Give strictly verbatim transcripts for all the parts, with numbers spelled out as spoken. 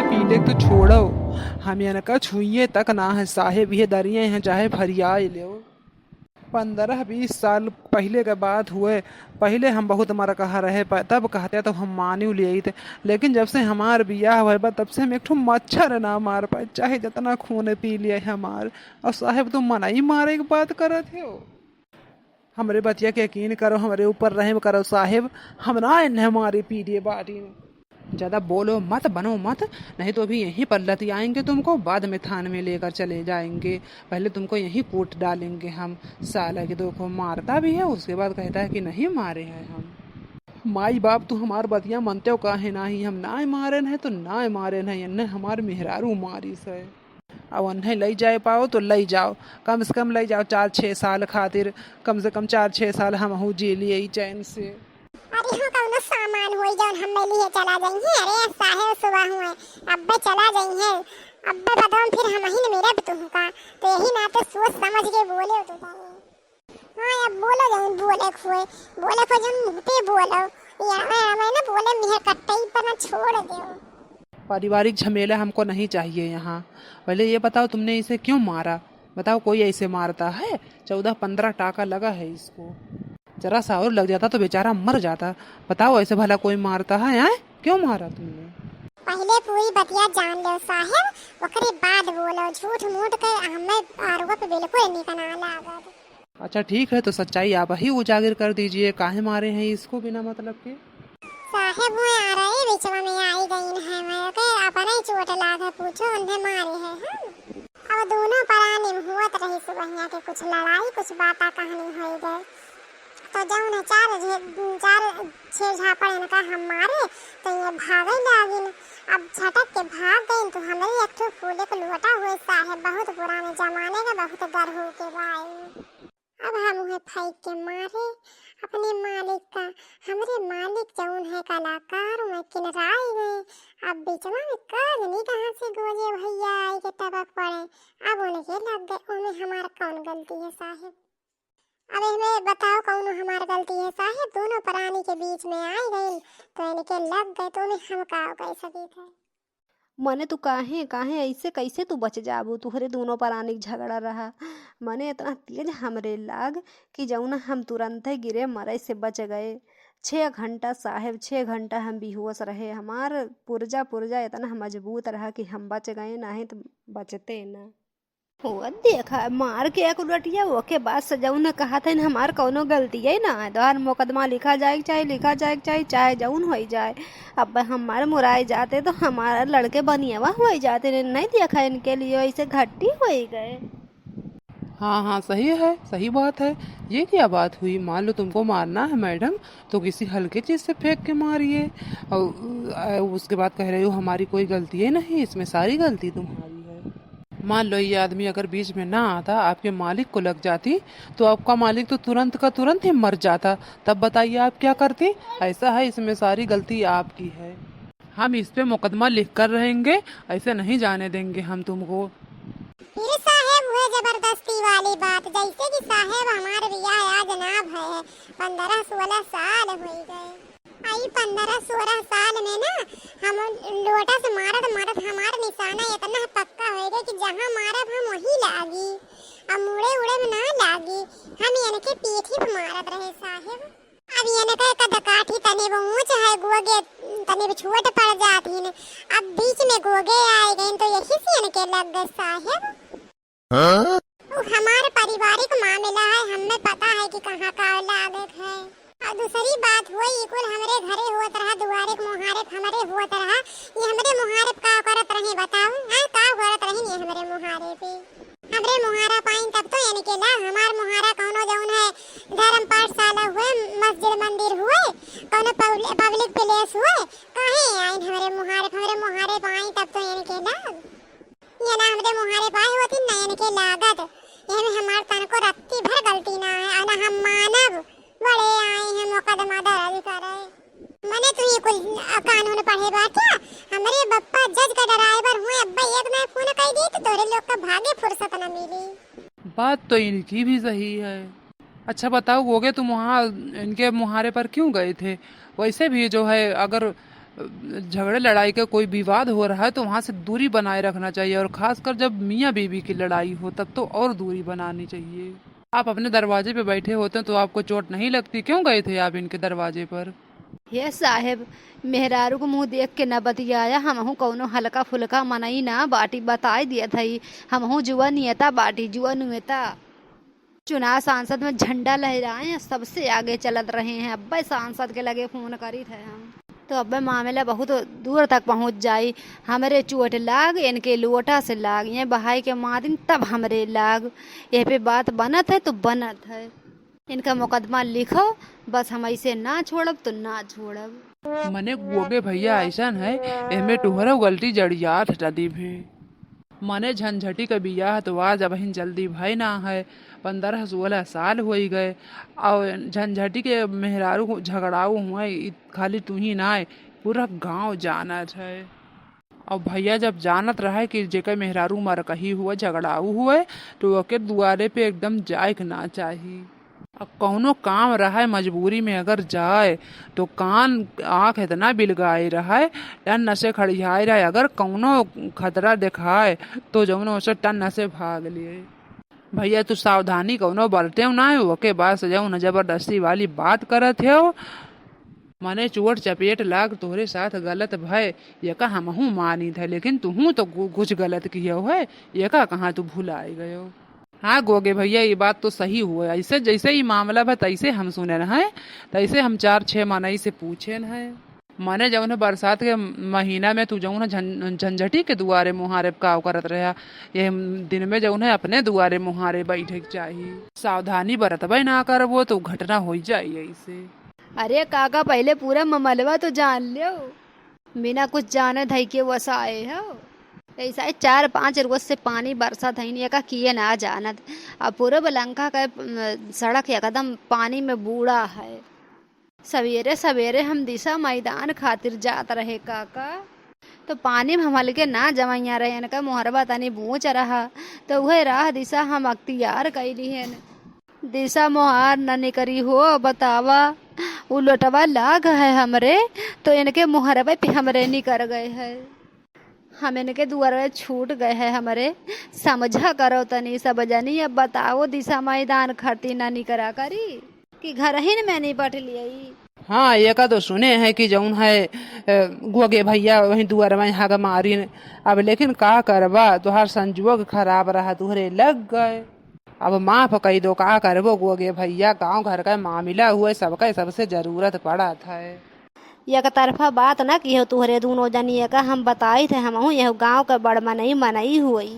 पीले तो छोड़ो, हम इनका छुइये तक ना है साहेब, ये दरिये हैं चाहे फरियाए लेव। पन्द्रह बीस साल पहिले के बात हुए, पहिले हम बहुत मरकहा रहे, प-, तब कहते तो हम मानियो लेइत, लेकिन जब से हमार बियाह हुए बा, तब से हम एक ठो मच्छर ना मार पाए, चाहे जितना खून पी लिया हमार। और साहेब, तुम मनई मारे के बात करत हो? हमरे बतिया के यकीन करो, हमरे ऊपर रहम करो साहेब, हम ना इन्हें मारे पीटे बाटी। ज्यादा बोलो मत, बनो मत, नहीं तो अभी यहीं पर लतियाएंगे तुमको, बाद में थाने में लेकर चले जाएंगे। पहले तुमको यहीं कूट डालेंगे हम। साला के देखो, मारता भी है, उसके बाद कहता है कि नहीं मारे हैं हम। माई बाप, तू हमार बतिया मनते हो काहे नाही? हम ना मारे हैं तो ना मारे हैं, इन्हें हमार मेहरारू मारी से। अब उन्हें लई जाए पाओ तो लई जाओ, कम से कम लई जाओ चार छः साल खातिर, कम से कम चार छः साल हमहू जी लिए ई चैन से। अरे हो, कौनो सामान होई जौन हमें लिए चला जाइए। अरे साहेब, सुबह हुए, अब्बे चला जाइए, अब्बे बदौम फिर हम ही न मेरे तुमका, तो यही नाते सोच समझ के बोले हो तो जाइए। हाँ, अब बोलो जौन बोले खुए, बोले खुए जौन मुँह पे बोलो, ये हमें, हमें ना बोले मिहे कट्टई पर ना छोड़ दो। पारिवारिक झमेला हमको नहीं चाहिए यहाँ। पहले ये बताओ, तुमने इसे क्यों मारा? बताओ, कोई ऐसे मारता है? चौदह पन्द्रह टाका लगा है इसको। जरा सा और लग जाता तो बेचारा मर जाता। बताओ, ऐसे भला कोई मारता है, हैं? क्यों मारा तुमने? पहले पूरी बतिया जान लो साहेब, ओकरे बाद बोलो। झूठ मूठ के हमें आरोप बिल्कुल निकना लागत। अच्छा ठीक है, तो सच्चाई आप ही उजागर कर दीजिए, काहे मारे हैं इसको बिना मतलब के? साहेब, वो आ रहे, बिचवा में आई गईन है, मैं के अपने ही चोट लाग है, पूछो उन्हें मारे हैं हम। अब दोनों परानी में हुअत रही सुबहिया के कुछ लड़ाई, कुछ बाता कहनी होई गए। तो जौन है चार झे-, चार छह झापड़ इनका हम मारे, तो ये भागे लागिन। अब झटक के भाग गईन, तो हमरे एक ठो फूले के लोटा हुए साहेब, बहुत पुराने जमाने के, बहुत गरहू के बाई। अब हम उहे फेंक के मारे अपने मालिक का। हमरे मालिक जौन है कलाकार, वह किनराई गए। अब बिचवा में का जनी कहाँ से गोजे भैया आई के टपक पड़े। अब उनके लग गए, ओमे हमार कौन गलती है साहेब? अब इनमें बताओ कौन हमार गलती है साहेब? दोनों प्राणी के बीच में आई गई तो इनके लग गए, तो ओमे हम का कह सकी थे? मने तू काहे, काहे ऐसे, कैसे तू बच जाबू? तुहरे दोनों परानी के झगड़ा रहा। मने इतना तेज हमरे लाग कि जौना हम तुरंते गिरे मरे से बच गए। छः घंटा साहेब, छः घंटा हम बेहोश रहे। हमार पुर्जा, पुर्जा इतना मजबूत रहा कि हम बच गए, नाहीं तो बचते ना। हो देखा, मार के एक उलटिया, ओके बाद से जौन कहत हन, हमार कौनो गलतिये ना है। तोहार मुकदमा लिखा जाए के चाहे, लिखा जाए के चाहे, चाहे जौन होई जाए। अब हमार मुराई जाते तो हमारा लड़के बनियावा होई जाते, नहीं देखा इनके लिए ऐसे घट्टी होई गए। हाँ, हाँ, सही है, सही बात है। ये क्या बात हुई? मान लो तुमको मारना है मैडम, तो किसी हल्के चीज़ से फेंक के मारिए। और, अ, उसके बाद कह रहे हो हमारी कोई गलती है नहीं, इसमें सारी गलती तुम्हारी है। मान लो ये आदमी अगर बीच में ना आता, आपके मालिक को लग जाती, तो आपका मालिक तो तुरंत का तुरंत ही मर जाता। तब बताइए आप क्या करती? ऐसा है, इसमें सारी गलती आपकी है। हम इस पे मुकदमा लिख कर रहेंगे, ऐसे नहीं जाने देंगे हम तुमको। फिर साहेब हुए जबरदस्ती वाली बात, जैसे कि साहेब हमार बियाह आज ना भय है, पन्द्रह सोलह साल होई गए। आई पन्द्रह सोलह साल में ना हम लोटा से मारत मारत हमार निशाना इतना पक्का होई गए कि जहाँ मारब हम वहीं लागी, अब मुड़े उड़े में ना लागी, हम इनके पीठी पे मारत रहे साहेब। अब इनके कद काठी तनी वो ऊंच है, गोगे तनी वो छोट पड़ जात हिन। अब बीच में गोगे आए गए तो यही से इनके लग गए साहेब। हाँ? वो हमार पारिवारिक मामला है, हमें पता है कि कहाँ का लागत है। और दूसरी बात हुई, ई कुल हमरे घरे होत रहा, दुआरे के मुहारे पे हमरे होत रहा। ये हमरे मुहारे पे का करत रहे बताओ? हाँ, का करत रहे ये हमरे मुहारे पे? हमरे मुहारा पाइन तब तो इनके लाग, हमार मुहारा कौनो जौन है धर्म पाठशाला हुए, मस्जिद मंदिर हुए, कौनो पब्लि-, पब्लिक प्लेस हुए, काहे आइन हमरे मुहारे, हमरे मुहारे पाइन तब तो इनके लाग। ये ना हमरे मुहारे पाए होती ना इनके लागत, ये में हमार तनको रत्ती भर गलती ना है, और ना हम मानब, बड़े आए हैं मुकदमा दर्ज करे। मने तू ये कुल कानून पढ़े बा क्या? हमरे बप्पा जज का ड्राइवर हुए, अब्बा एक ना फोन कई दी तो तोरे लोग का भागे फुर्सत न मिली। बात तो इनकी भी सही है। अच्छा बताओ गोगे, तुम वहाँ इनके मुहारे पर क्यों गए थे? वैसे भी जो है अगर झगड़े लड़ाई का कोई विवाद हो रहा है तो वहाँ से दूरी बनाए रखना चाहिए, और खासकर जब मियाँ बीवी की लड़ाई हो तब तो और दूरी बनानी चाहिए। आप अपने दरवाजे पे बैठे होते तो आपको चोट नहीं लगती, क्यों गए थे आप इनके दरवाजे पर? हे साहेब, मेहरारू को मुँह देख के न बतियाया, हमहू कौनो हल्का फुल्का मनई ना बाटी, बताई दिया थई, हमहू जुआ नियता बाटी, जुआ नियता। चुनाव सांसद में झंडा लहराए हैं, सबसे आगे चलत रहे हैं। अब्बे सांसद के लगे फोन करी थे हम, तो अब्बे मामला बहुत दूर तक पहुँच जाई। हमरे चोट लाग, इनके लोटा से लाग, ये बहाई के मारिन तब हमरे लाग। यह पे बात बनत है तो बनत है। इनका मुकदमा लिखो, बस हम ऐसे ना छोड़ब तो ना छोड़ब। मने गोगे भैया ऐसन है, एमे तोहरो गलती जड़ियात डली भी। मने झंझटी के बियाह तो आज अबहिन जल्दी भय ना है, पन्द्रह सोलह साल होई गए। और झंझटी के मेहरारू झगड़ाऊ हुए, इ खाली तू ही ना है, पूरा गांव जानत है। और भैया जब जानत रहे कि जेकर मेहरारू मरकही हुए, झगड़ाऊ हुए, तो ओके दुआरे पे एकदम जाए के ना चाही। अब कौनो काम रहे, मजबूरी में अगर जाए, तो कान आँख इतना बिलगाए रहे, टन से खड़ियाए रहे। अगर कौनो खतरा देखाए, तो जौन ओसे टन से भाग लिए। भैया, तू सावधानी कौनो बरते ना है, ओके बाद से जौन जबरदस्ती वाली बात करत हो। मने चोट चपेट लाग तोहरे साथ गलत भय, एका हमहू मानित है, लेकिन तुहू तो गु-, कुछ गलत कियो है, एका कहाँ तू भुलाए गयो? हाँ गोगे भैया, ये बात तो सही हुआ। ऐसे जैसे ही मामला भा तैसे हम सुने न है, तैसे हम चार छह मनई से पूछे न है। मने जौन है बरसात के महीना में तू जौन है झन-, झंझटी के दुआरे मुहारे काव करत रहा, ये दिन में जौन है अपने दुआरे मुहारे बैठे के चाही। सावधानी बरतबे ना करबो तो घटना हो जाई ऐसे। अरे काका, पहले पूरा ममलवा तो जान लो, बिना कुछ जाने धई के वसाए हो। ऐसा ही चार पाँच रोज से पानी बरसत है, एका किए ना जानत। अब पूरे बलंका के, अम, सड़क एकदम पानी में बूड़ा है। सवेरे सवेरे हम दिशा मैदान खातिर जात रहे काका, तो पानी में हम हल्के ना जमैया रहे, इनका मोहरबा तनी बूझ रहा, तो वह राह दिशा हम अख्तियार कैली हन। दिशा मोहार न निकरी हो, बतावा, उ लोटवा लाग है हमरे, तो इनके मोहरबे पे हमरे निकर गए है। हम इनके दुआरे छूट गए है हमरे। समझा करो तनी सब जनी, अब बताओ दिशा मैदान खरती ना निकरा करी कि घरहिन में निपट लियई। हाँ, एका तो सुने है कि जौन है, अ, गोगे भैया वहीं दुआर में हग मारिन। अब लेकिन का करबा, तोहार संजोग खराब रहा, तोहरे लग गए। अब माफ कई दो, का करबो गोगे भैया, गाँव घर का मामिला हुए, सबका सबसे जरूरत पड़त है। एक तरफा बात ना किहो, तोहरे दूनो जनी एका हम बताई थे, हमहू यह गाँव के बड़ मनई मनई हुई।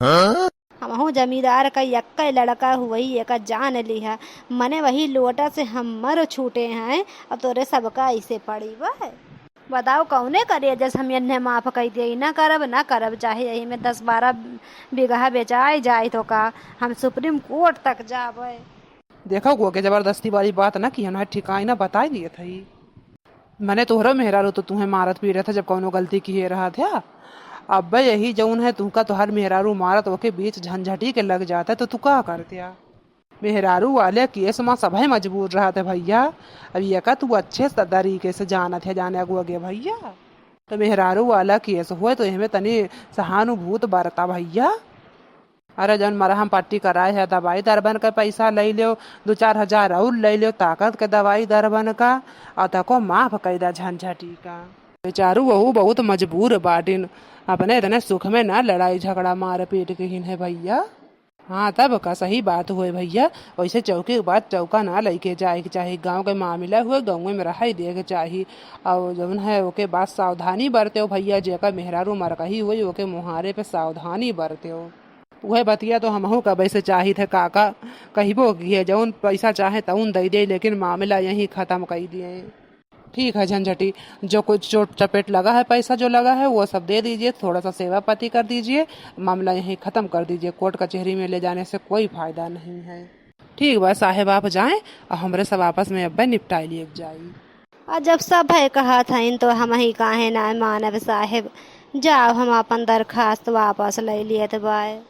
हाँ? हमहू जमींदार का यक्का लड़का हुई, एका जान लिहा। मने वही लोटा से हमर छूटे हैं, अब तोरे सबका ऐसे पड़ी बा। बताओ कौने करे, जस हम इन्हें माफ कई दिए, ना करब, ना करब, चाहे यही में दस बारह बीघा बेचाए जाए तो का, हम सुप्रीम कोर्ट तक जाबे। देखो गोगे, जबरदस्ती वाली बात ना किहो, ना ठिकाई ना बताई दिए थई। मने तोहरो मेहरारू तो तुहें मारत पीटत है जब कौनो गलती किहे रहत है। अब यही जौन है तुहका तोहर मेहरारू मारत ओके बीच झंझटी के लग जात है तो तू का करत्या? मेहरारू वाले केस मा सभे मजबूर रहत है भैया। अब एका तू अच्छे से तरीके से जानत है जाने गोगे भैया। तो मेहरारू वाला केस होए तो एहमे तनी सहानुभूत बरता भैया। अरे जौन मरहम पट्टी कराए है, दवाई दरबन का पैसा लइ लेव, दो चार हजार और लइ लेव, ताकत के दवाई दरबन का, और तको माफ कइ दा झंझटी का। बेचारू वहू बहुत मजबूर बाटिन, अपने इतने सुख में ना लड़ाई झगड़ा मारपीट किहिन है भैया। हाँ तब का सही बात हुए भैया, वैसे चौकी के बाद चौका ना लइके जाए के चाही, गाँव के मामिला हुए गाँवे में रहे दे के चाही। और जौन है ओके बात सावधानी बरत्यो भैया, जेका मेहरारू मरकही हुई ओके मुहारे पे सावधानी बरत्यो। उहे बतिया तो हमहू का वैसे चाहित है काका, कहिबो किहे जौन पैसा चाहे तौन दइ दे, लेकिन मामला यहीं खतम कइ दिए। ठीक है झंझटी, जो कुछ चोट चपेट लगा है, पैसा जो लगा है वो सब दे दीजिए, थोड़ा सा सेवा पाती कर दीजिए, मामला यहीं खतम कर दीजिए, कोर्ट कचहरी में ले जाने से कोई फायदा नहीं है। ठीक बा साहेब, आप जाएं और हमरे सब आपस में अब्बे निपटाई लिए जाई। और जब सब है कहत हइन तो हमही काहे ना मानब साहेब, जाओ हम आपन दरखास्त वापस लइ लियत बाय।